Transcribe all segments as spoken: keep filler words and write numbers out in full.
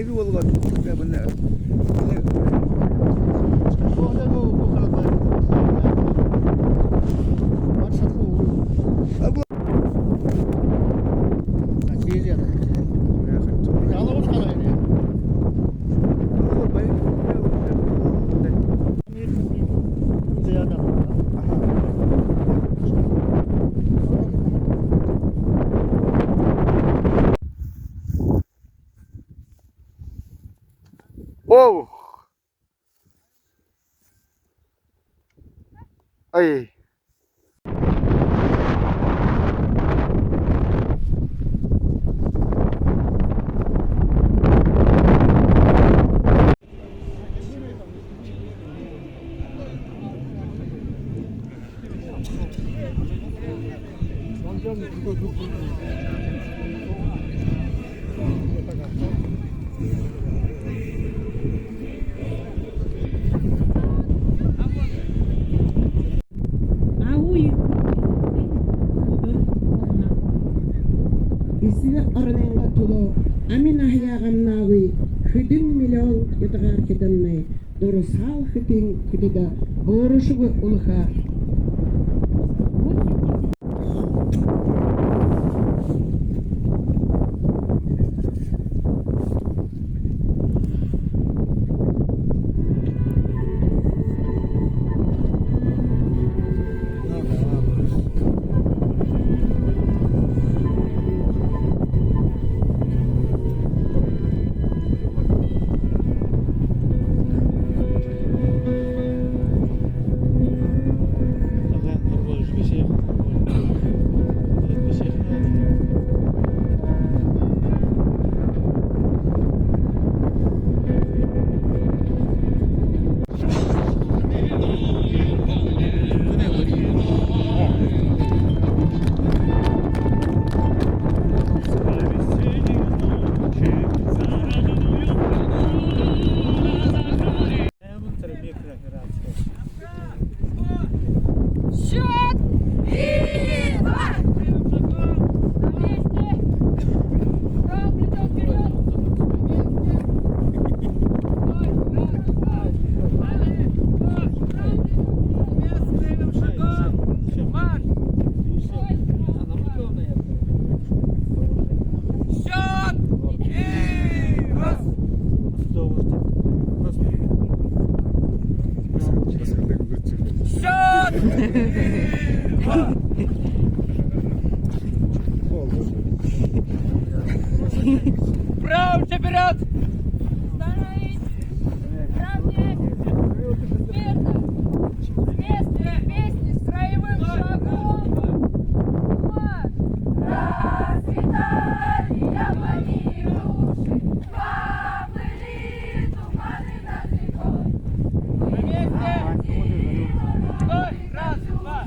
Юу болгоод байна? Оо. Ай. Эсэгэ оронойнгоо түлөө ами наһаяа гамнаагүй хэдэн миллион нютагаархидамнай дурасхаал хэтын хүдөөдэ өөрөөшье үлэхэ. Счёт! И два! На месте! Правым плечом вперёд! Стой! Раз, два! Далее! Стой! Правым плечом вперёд! Смелым шагом! Марш! Стой! Счёт! И раз! Счёт! Правым вперёд! Равняйтесь! Смирно! С места в песне строевым шагом! Класс! Расцветали яблони и груши, поплыли туманы над рекой. На месте! Стой! Раз, два!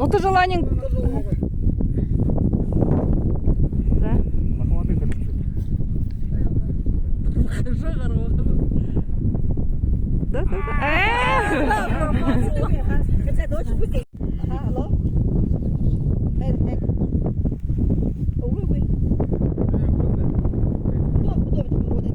Утажа лэ һаань. Да. Да, да, да. Э! Ага, алло. Эй, эй. Ой, ой. Кто, кто это?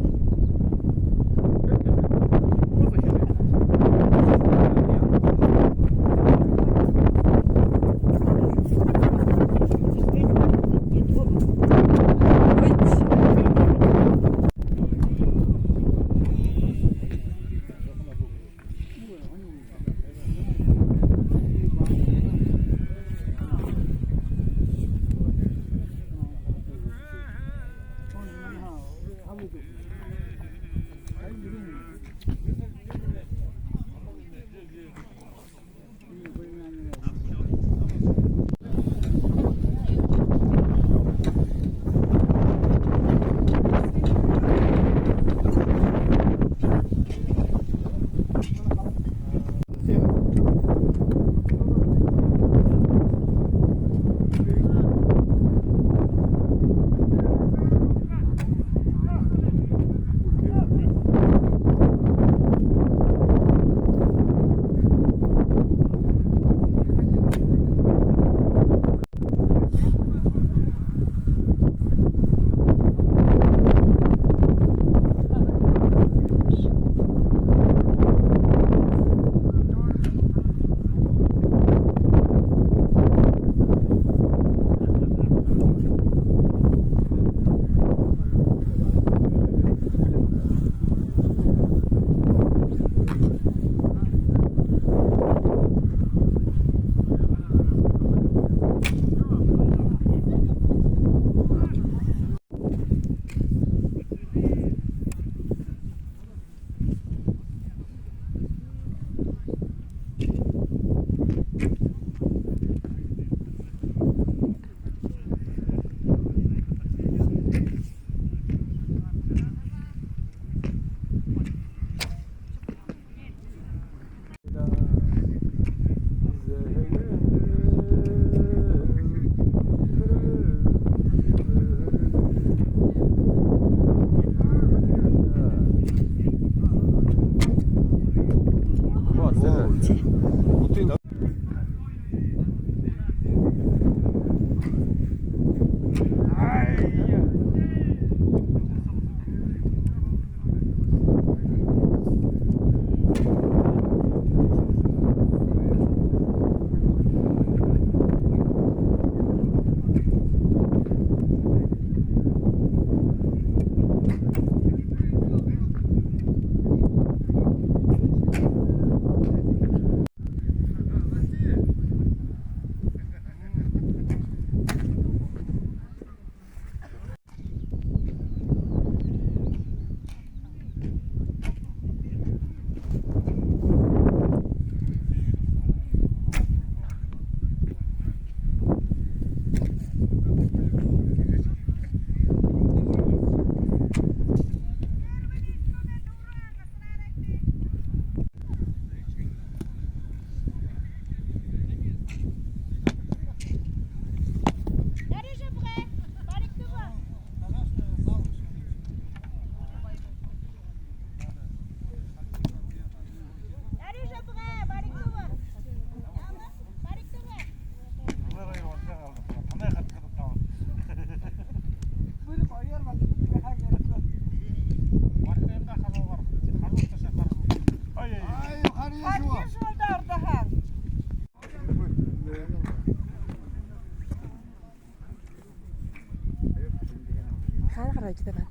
Хаана хараа гэжэ даа.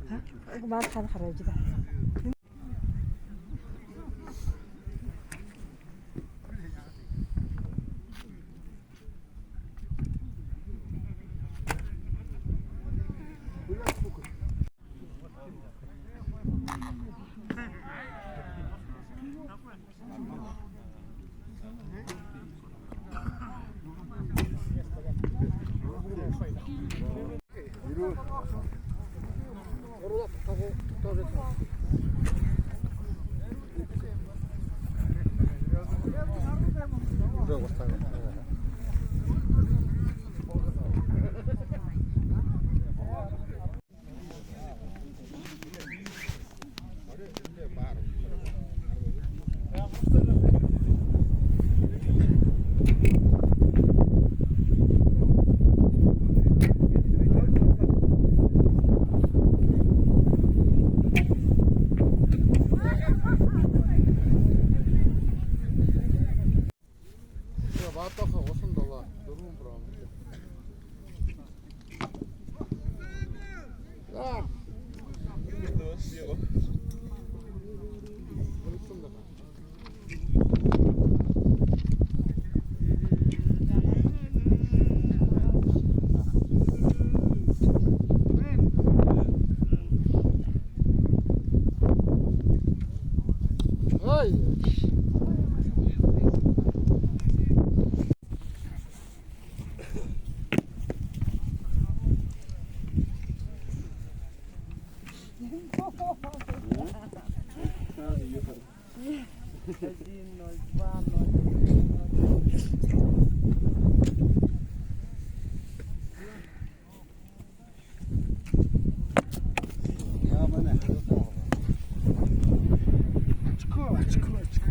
Ха? Уг маар хаана хараа гэжэ даа. Баатаха усан далаа, дүрбэн прямо. Да. Один ноль два ноль. Очко, очко, очко.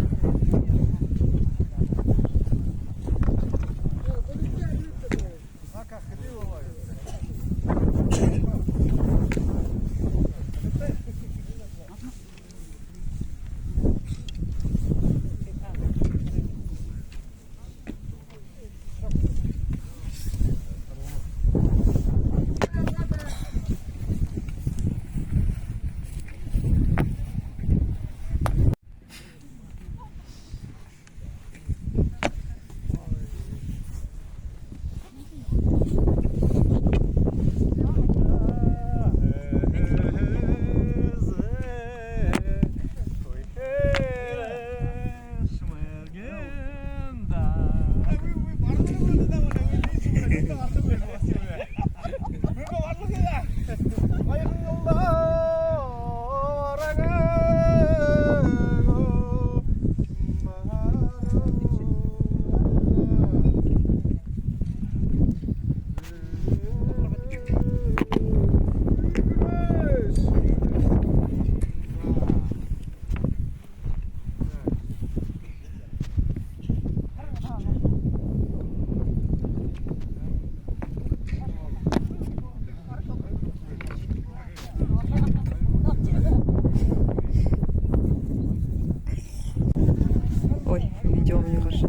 Ой, видео минии гаража.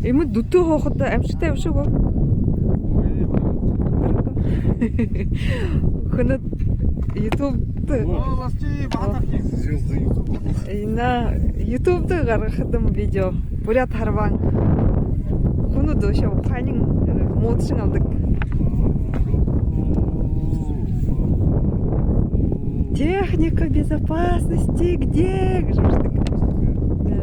Иимэ дүтэ һуухада аймшагтай бэшэ гү? Хүнүүд YouTube-то. О, ласти, баатархи. Звёзды YouTube. И на YouTube-то гаргахадам видео. Буряад харбаан. Хүнүүд үшөө ухаань муудашан абадаг. Техника безопасности где? Гэжэ бэшэдэг. Да.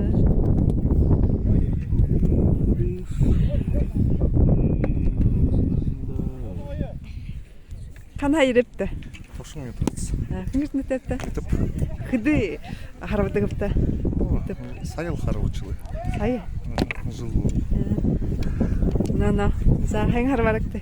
Хаанахи ерээбта? Туршан ерээб. А, хэн гэжэ нэрэтэйбта? Хэды харбадагбта? О, саяал харбашоо. Сая? Мгм, жэл болоо. Э. Но, но. За, хэн харбаарайгты?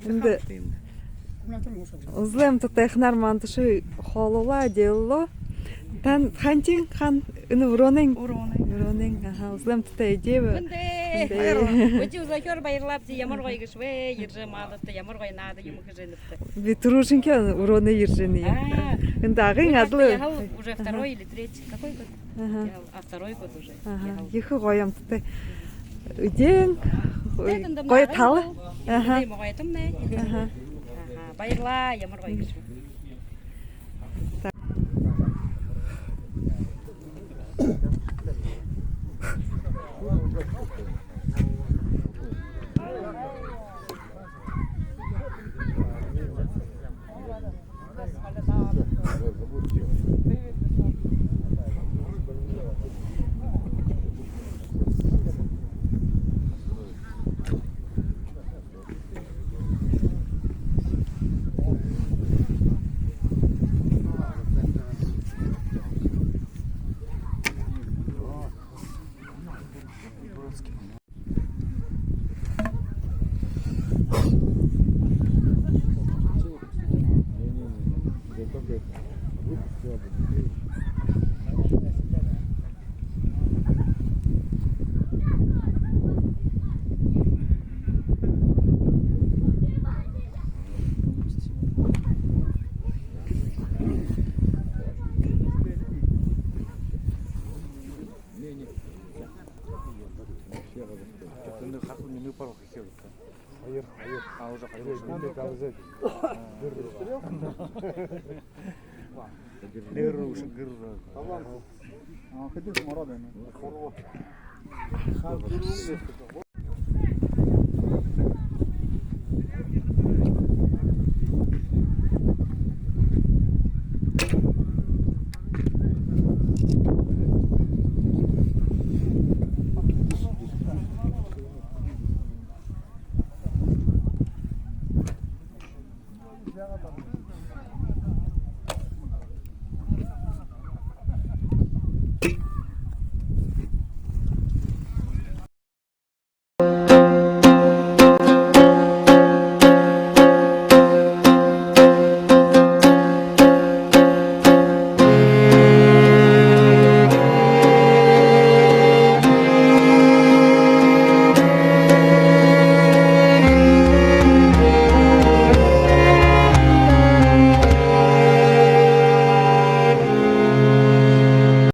Эндэ үзэлэй амтатайханаар манда ши хоолоолоо, эдеэлээ. Тан хаанахиин, хаана? Энэ Уронойн? Уронойн. Уронойн, аха, үзэлэй амтатай эдеэбэ. Мэндэ. Мэндэ. Баярлаа. Үди үзөөхөөр баярлаабди, ямар гоё гээшэб, ерэжэ малдаа, ямар гоё наада юумэ хэжэ байнабта. Би түрүүшынхиеэ Уроной ерэжэ байнаб. А. Эндэ Агын адли. Яһала уже второй или третий. Какой год? Аха. Яһала, а, второй год уже. Аха. Яһала. Ехэ гоё амтатай. Эдеэн, ой, гоё тала. Аха. Эдеэн гоё тала. Аха. Аха. Баярлаа, ямар гоё гээшэб. Хоёр, хоёр. А, уже хоёр. Эндэ тавжа. Гэр. Гэр, гэр. А, хэдэн мороо байна?